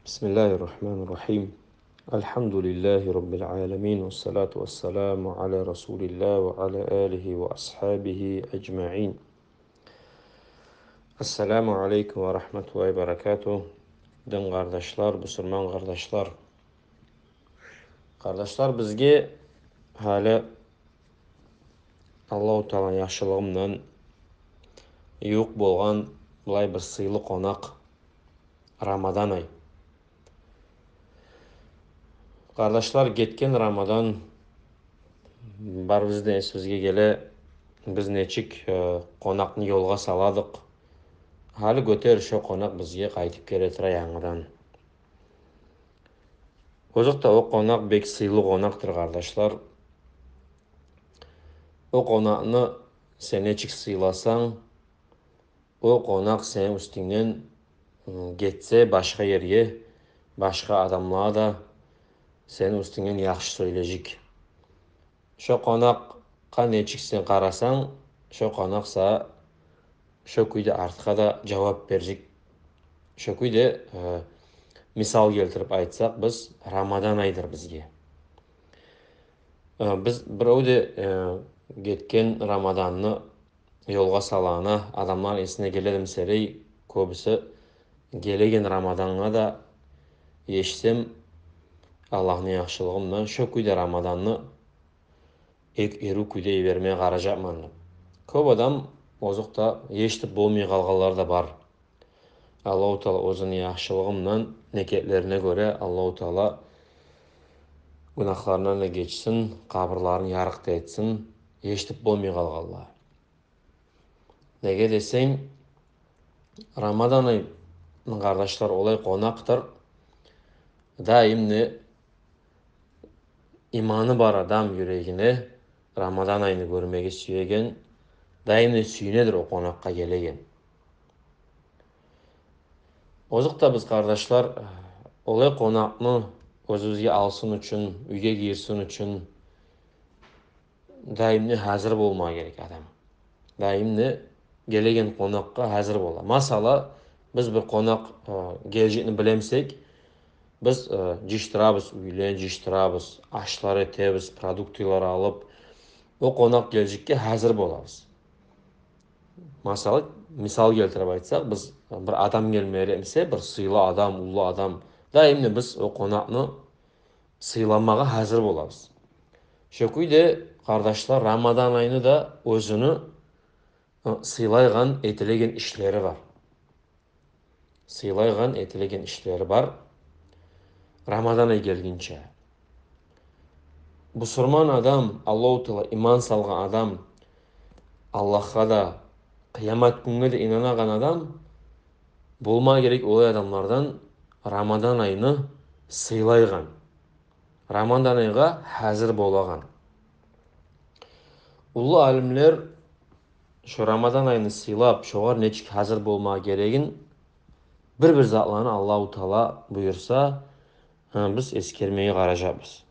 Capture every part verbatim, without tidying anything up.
بسم الله الرحمن الرحيم. الحمد لله رب العالمين، والصلاة والسلام على رسول الله وعلى آله وأصحابه أجمعين. السلام عليكم ورحمة الله وبركاته. Дин къардашлар, бусурман къардашлар. Къардашлар, бизге гьали Аллагьу Тааланы яхшылыгъындан ювукъ болгъан булай бир сыйлы къонакъ — Рамадан ай. Къардашлар, гетген Рамадан барыбызны да эсибизге геле, биз нечик, э, къонакъны ёлгъа саладыкъ. Гьали гётер шо къонакъ бизге къайтып геле тура янгыдан. Озокъда, о къонакъ бек сыйлы къонакъдыр, къардашлар. О къонакъны сен нечик сыйласанг, о къонакъ сени уьстюнгден, м, гетсе башгъа ерге, башгъа адамлар да сени уьстюнгден яхшы сёйлежек. Шо къонакъгъа нечик сен къарасанг, шо къонакъ сагъа шо кюйде артгъа да жавап бережек. Шо кюйде, э, мисал гелтирип айтсакъ, биз, Рамадан айдыр бизге. Э, биз бирев де, э, гетген Рамаданны ёлгъа салагъанда адамланы эсине геледими сирей, кёбюсю гелеген Рамадангъа да етишсем, Аллагьны яхшылыгъындан шо кюйде Рамаданны эк эру кюйде йибермеге къаражакъман деп. Кёп адам, озокъда, етишип болмай къалгъанлар да бар. Аллагьу Таала оьзюню яхшылыгъындан, негетлерине гёре Аллагьу Таала гюнагьларындан да гечсин, къабурларын ярыкъ да этсин етишип болмай къалгъанлар. Неге десенг, Рамадан ай, къардашлар, олай къонакъдыр. Даим де иманы бар адам юрегине Рамадан айны гёрмеге сюеген, даим де сююнедир о къонакъгъа гелеген. Озокъда, биз, къардашлар, олай къонакъны оьзюбюзге алсын учун, уьйге гирсин учун даим де гьазир болма герек адам. Даим де гелеген къонакъгъа гьазир бола. Масала, биз бир къонакъ, э, гележекни билемсек, биз, э, жыйыштырабыз, уьйлени жыйыштырабыз, ашлар этебиз, продуктылар алып, о къонакъ гележекге гьазир болабыз. Масала, мисал гелтирип айтсакъ, биз бир адам гелме герек буса, бир сыйлы адам, уллу адам, даим де биз о къонакъны сыйламагъа гьазир болабыз. Шо кюйде, къардашлар, Рамадан айны да оьзюню, ы, сыйлайгъан, этилеген ишлери бар. Сыйлайгъан, этилеген ишлери бар Рамадан ай гелгинче. Бусурман адам, Аллагьу Таала иман салгъан адам, Аллагьгъа да, къыямат гюнге де инанагъан адам болма герек олай адамлардан, Рамадан айны сыйлайгъан, Рамадан айгъа гьазир болагъан. Уллу алимлер шо Рамадан айны сыйлап, шогъар нечик гьазир болма герегин, бир-бир затланы, Аллагьу Таала буюрса, э, биз эсгермеге къаражакъбыз.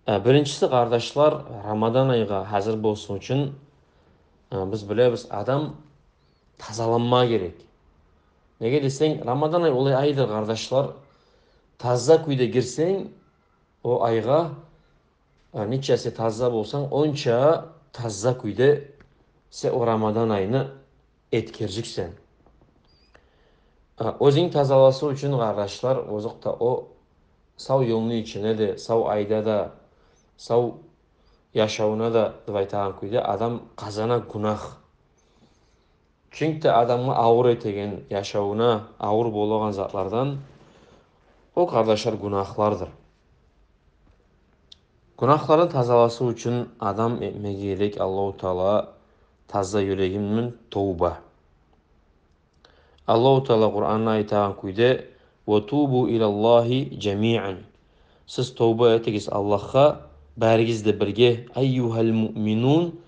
Э, биринчиси, къардашлар, Рамадан айгъа гьазир болсун учун, э, биз билебиз, адам тазаланма герек. Неге десенг, Рамадан ай олай айдыр, къардашлар, таза кюйде гирсенг о айгъа, э, нече сен таза болсанг, онча таза кюйде сен о Рамадан айны этгережексен. Э, оьзюнг тазалашы учун, къардашлар, озокъда, о сав ёлну ичине де, сав айда да, сав яшавуна да, деп айтагъан кюйде, адам къазана гюнагь. Чюнки де адамгъа авур этеген, яшавуна авур болагъан затлардан о, къардашлар, гюнагьлардыр. Гюнагьлардан тазалашы учун адам этмеге герек Аллагьу Таала таза юрегимен товба. Аллагьу Таала Къуранда айтагъан кюйде: «Ва тубу илаллагьи жамиан». Сиз товба этигиз Аллагьгъа, баригиз де бирге, «айюгьал муъминун»,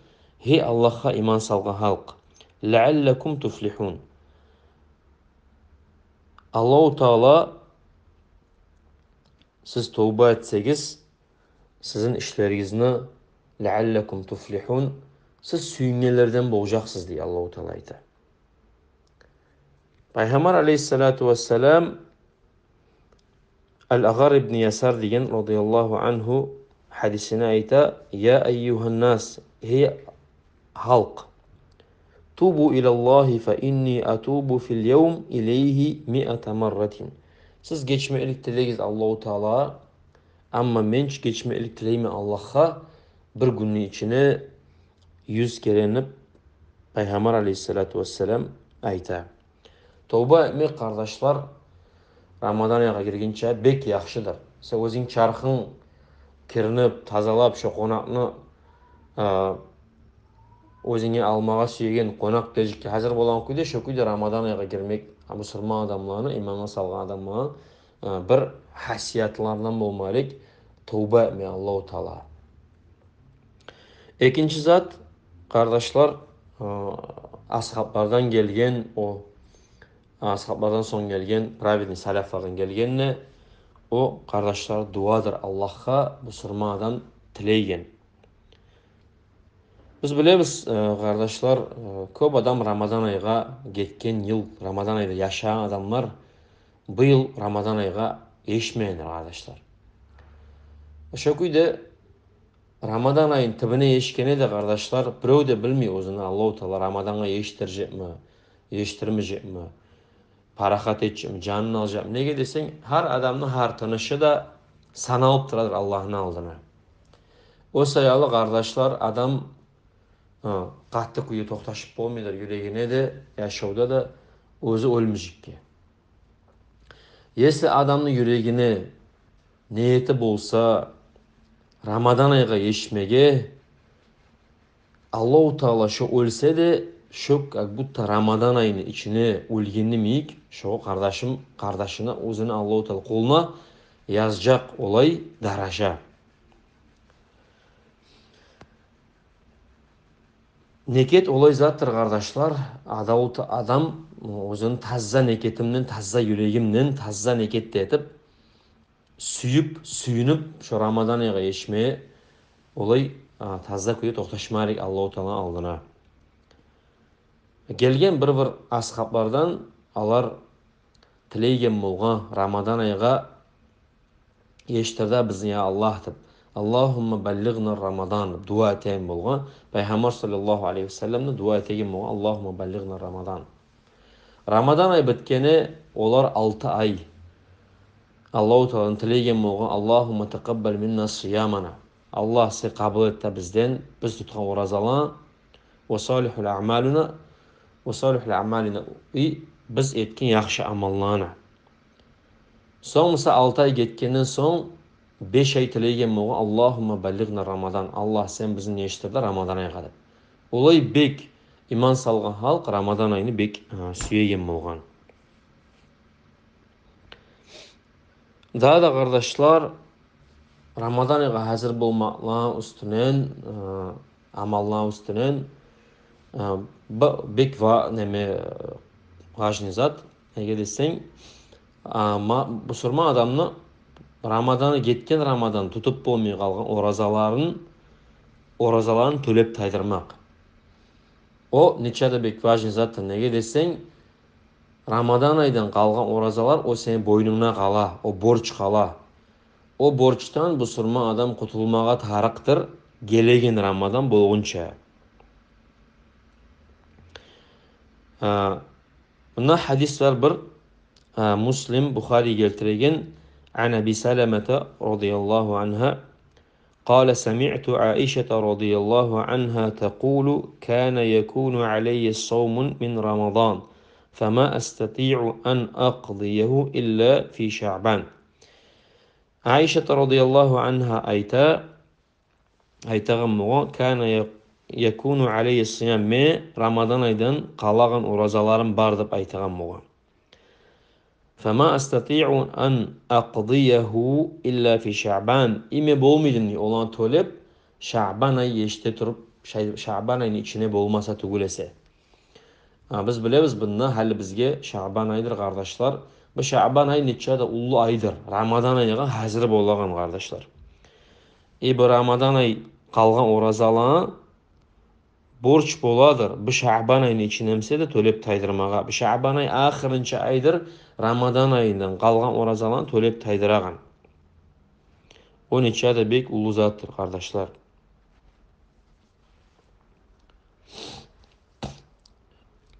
гьей Аллагьгъа иман салгъан халкъ, «лааллакум туфлихун». Аллагьу Таала, сиз товба этсегиз, сизин ишлеригизни, «лааллакум туфлихун», сиз сююнгенлерден болажакъсыз, дей Аллагьу Таала, айта. Пайхаммар алейгьиссалату вассалам Ал-Агъар ибн Ясар деген, радияллагьу ангьу, гьадисинде айта: «Я айюгьан-нас, гьей халкъ, тубу илаллагьи фа инни атубу фил явм илайгьи миата марратин». Сиз гечмеклик тилегиз Аллагьу Таалагъа, амма мен чи гечмеклик тилеймен Аллагьгъа бир гюнню ичинде юз керен деп, Пайхаммар алейгьиссалату вассалам айта. Товба этмек, къардашлар, Рамадан айгъа гиргинче бек яхшыдыр. Сен оьзюнг чархынг киринип, тазалап, шо къонакъны, а, оьзюнге алмагъа сюеген къонакъ гележекге гьазир болагъан кюйде, шо кюйде Рамадан айгъа гирмек, а, бусурман адамланы, иманына салгъан адамланы, а, бир хасиятларындан болма герек товба этмек Аллагьу Таалагъа. Экинчи зат, къардашлар, э, асгьаблардан гелген, о асгьаблардан сонг гелген, праведный салафлардан гелген де, о, къардашлар, дуадыр Аллагьгъа бусурман адам тилейген. Биз билебиз, э, къардашлар, э, кёп адам Рамадан айгъа, гетген йыл Рамадан айда яшагъан адамлар бу йыл Рамадан айгъа етишмегендир, къардашлар. Шо кюйде Рамадан айны тюбюне етишгенде де, къардашлар, бирев де билмей оьзюн Аллагьу Таала Рамадангъа етишдирежекми, етишдирмежекми, парахат этежекми, жанын алажакъмы. Неге десенг, гьар адамны гьар тынышы да саналып турадыр Аллагьны алдына. О саялы, къардашлар, адам, гьа, къатты кюйде токъташып болмайдыр юрегине де, яшавда да, оьзю оьлмежекге. Если адамны юрегине ниети болса Рамадан айгъа етишмеге, Аллагьу Таала шо оьлсе де, шо как будто Рамадан айны ичине оьлгенни йимик, шо къардашым, къардашына оьзюню Аллагьу Таала къулуна язажакъ олай даража. Некет олай затдыр, къардашлар. Адам, адам оьзюню таза некетимден, таза юрегимден, таза некет де этип, сююп, сююнюп, шо Рамадан айгъа етишмеге олай, а, таза кюйде токъташма герек Аллагьу Тааланы алдына. Гелген бир-бир асгьаблардан, олар тилейген болгъан Рамадан айгъа етишдир де бизин, я Аллагь, деп. «Аллагьумма баллигъна Рамадан», – деп дуа этеген болгъан. Пайхаммар саллаллагьу алайгьи ва саллам да дуа этеген болгъан: «Аллагьумма баллигъна Рамадан». Рамадан ай битгенде, олар алты ай Аллагьу Тааладан тилейген болгъан: «Аллагьумма такъаббал минна сиямана». Аллагь, сен къабул эт де бизден биз тутгъан оразаланы, «ва салихул аъмалина, ва салихул аъмалина», и биз этген яхшы амалланы. Сонг буса алты ай гетгенден сонг беш ай тилейген болгъан: «Аллагьумма баллигъна Рамадан». Аллагь, сен бизин етишдир де Рамадан айгъа деп. Олай бек иман салгъан халкъ Рамадан айны бек, а, сюеген болгъан. Дагъы да, къардашлар, Рамадан айгъа гьазир болмакъланы уьстюнден, а, амалланы уьстюнден, а, ба-, бек ва-, неме, а, важный зат. Неге десенг, а, ма-, бусурман адамны Рамадан, гетген Рамадан тутуп болмай къалгъан оразаларын, оразаларын тёлеп тайдырмакъ. О нече де бек важный затдыр. Неге десенг, Рамадан айдан къалгъан оразалар, о сени бойнунгда къала, о борч къала. О борчдан бусурман адам къутулмагъа тарыкъдыр гелеген Рамадан болгъунча. А, мунда гьадис бар бир, а, Муслим, Бухари гелтиреген: «Ан Аби Саламата радияллагьу ангьа, قال: سمعت عائشة رضي الله عنها تقول: كان يكون علي صوم من رمضان، فما أستطيع أن أقضيه إلا في شعبان». Айшат радияллагьу ангьа айта, айтагъан болгъан: «كان يكون علي صيام», мен Рамадан айдан къалагъан оразаларым бар деп айтагъан болгъан. «فما أستطيع أن أقضيه إلا في شعبان». Име болмайды дей оланы тёлеп, Шаъбан ай етишип туруп, Шай-, Шаъбан айны ичинде болмаса тюгюл эсе. А, биз билебиз, мунда гьали бизге Шаъбан айдыр, къардашлар. Бу Шаъбан ай нече де уллу айдыр. Рамадан айгъа гьазир болагъан, къардашлар. И бу Рамадан ай къалгъан оразаланы борч боладыр, бу Шаъбан айны ичине буса да тёлеп тайдырмагъа. Бу Шаъбан ай ахырынчы айдыр, Рамадан айындан къалгъан оразаланы тёлеп тайдырагъан. О нече де бек уллу затдыр, къардашлар.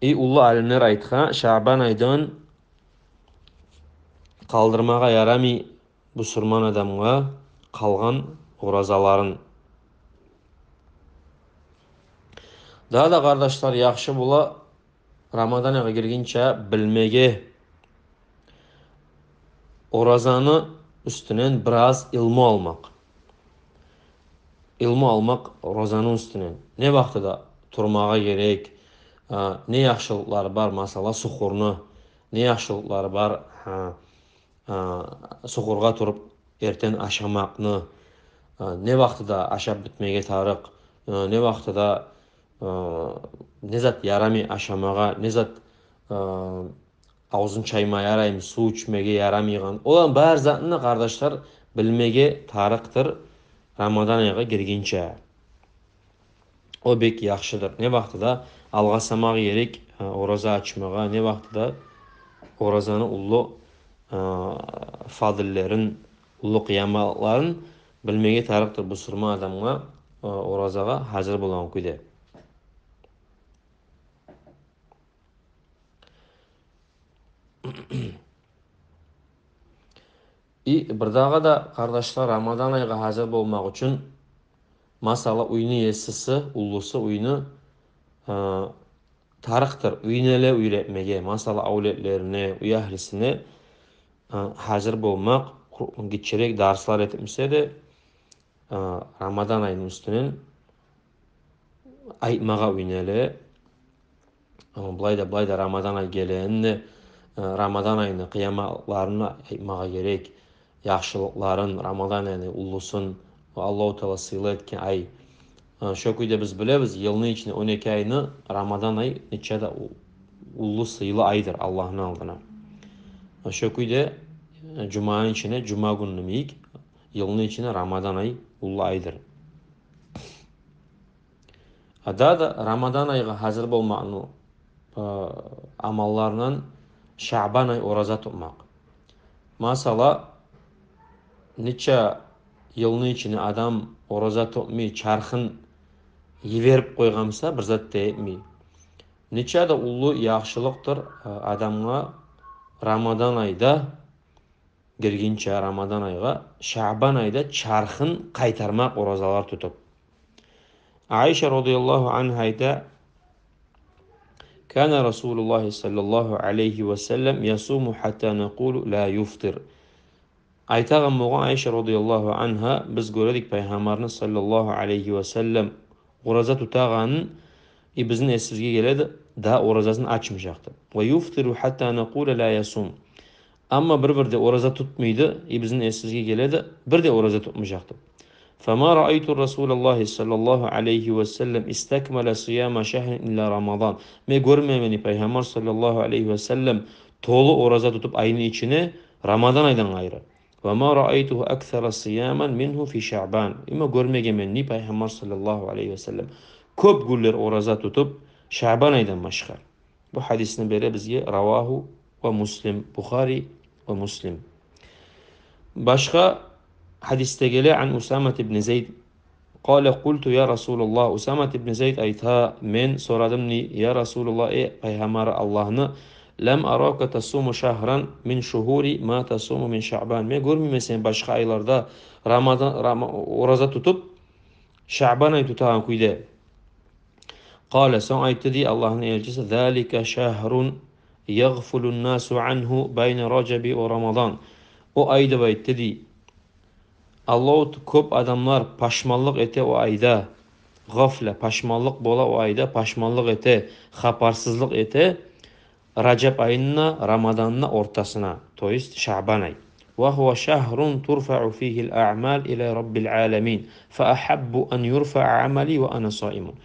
И уллу алимлер айтгъан, Шаъбан айдан къалдырмагъа ярамай бусурман адамгъа къалгъан оразаларын. Дагъы да, къардашлар, яхшы бола Рамадан айгъа гиргинче билмеге, оразаны уьстюнден бираз илму алмакъ. Илму алмакъ оразаны уьстюнден. Не вакътида турмагъа герек, а, не яхшылыкълары бар, масала, сухурну, не яхшылыкълары бар, а, а, сухургъа туруп эртен ашамакъны, а, не вакътида ашап битмеге тарыкъ, а, не вакътида, а, не зат ярамай ашамагъа, не зат, а, авзун чаймагъа ярамай, сув ичмеге ярамайгъан. Оланы бар затны, къардашлар, билмеге тарыкъдыр Рамадан айгъа гиргинче. О бек яхшыдыр. Не вакътида алгъасамагъа герек, э, ораза ачмагъа, не вакътида оразаны уллу, э, фазиллерин, уллу къыяматларын билмеге тарыкъдыр бусурман адамгъа, э, оразагъа гьазир болагъан кюйде. И бирдагъы да, къардашлар, Рамадан айгъа гьазир болмакъ учун, масала, уьйню есиси, уллусу уьйню, э, тарыкъдыр уьйнеле уьйретмеге, масала, авлетлерине, уьягьлисине, э, гьазир болмакъ, гиччирек дарслар этип буса да, э, Рамадан айны уьстюнден айтмагъа уьйнеле. Амма булай да, булай да Рамадан ай гелегенни, э, Рамадан айны къыяматларын айтмагъа герек, яхшылыкъларын, Рамадан айны уллусун, Аллагьу Таала сыйлы этген ай. Э, шо кюйде биз билебиз, йылны ичинде он эки айны Рамадан ай нече де у-, уллу сыйлы айдыр Аллагьны алдына. Э, шо кюйде, э, жуманы ичинде жума гюнню йимик, йылны ичинде Рамадан ай уллу айдыр. Ада да Рамадан айгъа гьазир болмакъны, э, амалларындан Шаъбан ай ораза тутмакъ. Масала, нече йылны ичинде адам ораза тутмай, чархын йиберип къойгъан буса, бир зат да этмей. Нече де уллу яхшылыкъдыр, э, адамгъа Рамадан айда гиргинче Рамадан айгъа, Шаъбан айда чархын къайтармакъ оразалар тутуп. Айша радияллагьу ангьа айта: «Кана Расулуллагьи саллаллагьу алайгьи ва саллам ясуму хьатта накъулу ла юфтир». Айтагъан болгъан Айша радияллагьу ангьа: «Биз гёредик Пайхаммарны саллаллагьу алайгьи ва саллам ораза тутагъанын, и бизин эсибизге геледи, да оразасын ачмажакъды. Ва юфтиру хьатта накъула ла ясум. Амма бир-бирде ораза тутмайды, и бизин эсибизге геледи, бир де ораза тутмажакъды. Фама раайту Расулаллагьи саллаллагьу алайгьи ва саллам истакмала сияма шагьрин илла Рамадан. Мен гёрмеймен Пайхаммар саллаллагьу алайгьи ва саллам толу ораза тутуп айны ичинде Рамадан айдан къайры. Ва ма раайтугьу аксара сияман мингьу фи Шаъбан». Амма гёрмегенмен ни Пайхаммар саллаллагьу алайгьи ва саллам кёп гюнлер ораза тутуп Шаъбан айдан башгъа. Бу гьадисни бере бизге равагьу ва Муслим, Бухари ва Муслим. Башгъа гьадисде геле: ан Усамат ибн Зайд. Къала: къулту я Расулаллагь, Усамат ибн Зайд айта, мен сорадым ни: я Расулаллагь, эй Пайхаммар Аллагьны, лам арака тасуму шагьран мин шугьури ма тасуму мин Шаъбан. Мен гёрмеймен сени башгъа айларда Рамадан, Рама-, ораза тутуп, Шаъбан ай тутагъан кюйде. Къала, сонг айтды дей Аллагьны элчиси: залика шагьрун ягъфулун насу ангьу байна Ражаби ва Рамадан. О ай, деп айтды дей, Аллагь, кёп адамлар пашманлыкъ эте о айда. Гъафла, пашманлыкъ бола о айда, пашманлыкъ эте, хабарсызлыкъ эте Ражаб айынна Рамаданны ортасына, то есть Шаъбан ай. Ва гьува шагьрун турфаъу фигьил аъмал ила Раббил аламин. Фа агьаббу ан юрфаъа амали ва ана саимун.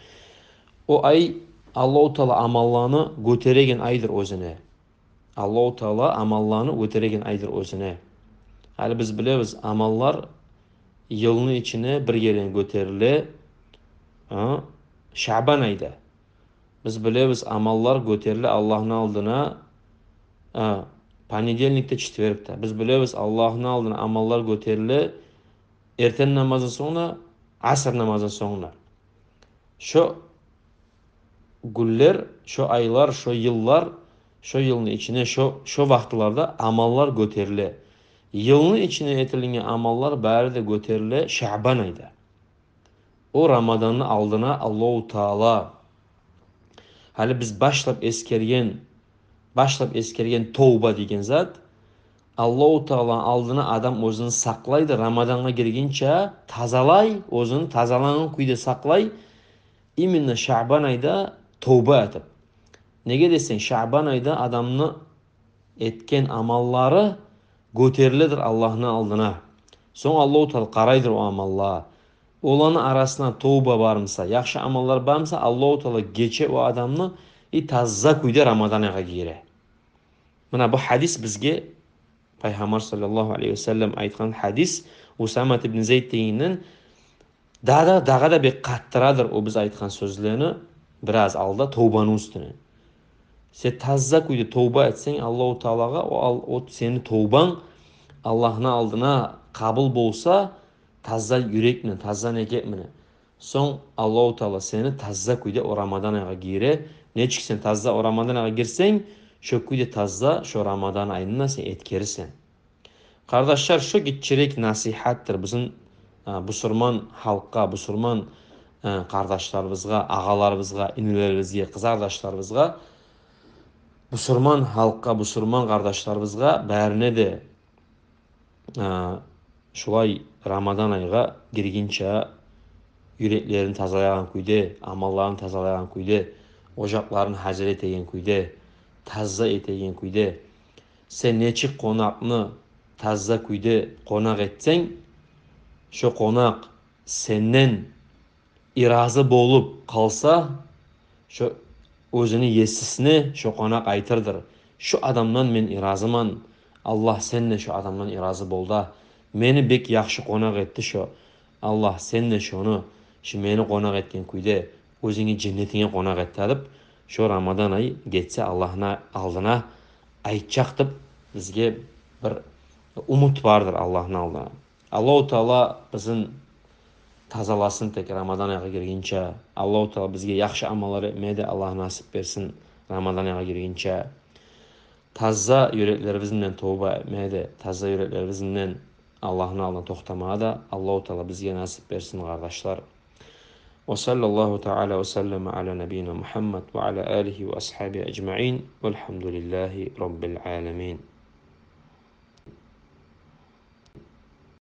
О ай Аллагьу Таала амалланы гётереген айдыр оьзюне. Аллагьу Таала амалланы гётереген айдыр оьзюне. Гьали биз билебиз, амаллар йылны ичине бир керен гётериле, а, Шаъбан айда. Биз билебиз, амаллар гётериле Аллагьны алдына, а, понедельникде, четвергде. Биз билебиз, Аллагьны алдына амаллар гётериле эртен намаздан сонг да, аср намаздан сонг да. Шо гюнлер, шо айлар, шо йыллар, шо йылны ичине, шо, шо вакътиларда амаллар гётериле. Йылны ичине этилинген амаллар бары да гётериле Шаъбан айда. О Рамаданны алдына Аллагьу Таала, гьали биз башлап эсгерген, башлап эсгерген товба деген зат, Аллагьу Тааланы алдына адам оьзюн сакълайды, Рамадангъа гиргинче тазалай, оьзюн тазалангъан кюйде сакълай, именно Шаъбан айда товба этип. Неге десенг, Шаъбан айда адамны этген амаллары гётериледир Аллагьны алдына. Сонг Аллагьу Таала къарайдыр о амаллагъа. Оланы арасына товба бармыса, яхшы амаллар бармыса, Аллагьу Таала гече о адамны, и таза кюйде Рамадан айгъа гире. Муна бу гьадис бизге Пайхаммар саллаллагьу алайгьи ва саллам айтгъан гьадис, Усамат ибн Зейд дегенден дагъы да, дагъы да бек къаттырадыр о биз айтгъан сёзлени бираз алда товбаны уьстюне. Сен таза кюйде товба этсенг Аллагьу Таалагъа, о ал-, о сени товбанг Аллагьны алдына къабул болса, таза юрек менен, таза негет менен, сонг Аллагьу Таала сени таза кюйде о Рамадан айгъа гире. Нечик сен таза о Рамадан айгъа гирсенг, шо кюйде таза шо Рамадан айны да сен эткересен. Къардашлар, шо гиччирек насигьатдыр бизин, а, бусурман халкъгъа, бусурман, а, къардашларыбызгъа, агъаларыбызгъа, инилерибизге, къызардашларыбызгъа, бусурман халкъгъа, бусурман къардашларыбызгъа, барине де, а, шулай Рамадан айгъа гиргинче юреклерин тазалайгъан кюйде, амалларын тазалайгъан кюйде, ожакъларын гьазир этеген кюйде, таза этеген кюйде, сен нечик къонакъны таза кюйде къонакъ этсенг, шо къонакъ сенден иразы болуп къалса, шо оьзюню есисине шо къонакъ айтырдыр: «Шо адамдан мен иразыман, Аллагь, сен де шо адамдан иразы бол да. Мени бек яхшы къонакъ этди шо. Аллагь, сен де шону, шо мени къонакъ этген кюйде, оьзюнгню женнетинге къонакъ эт да», — деп, шо Рамадан ай гетсе Аллагьны алдына айтажакъ деп, бизге бир умут бардыр Аллагьны алдына. Аллагьу Таала бизин тазаласын тек Рамадан айгъа гиргинче. Аллагьу Таала бизге яхшы амаллар этмеге де Аллагь насип берсин Рамадан айгъа гиргинче. Таза юреклерибиз булан товба этмеге де, таза юреклерибиз булан Аллагьны алдына токътамагъа да Аллагьу Таала бизге насип берсин, къардашлар. وصلى الله تعالى وسلم على نبينا محمد وعلى آله وأصحابه أجمعين، والحمد لله رب العالمين.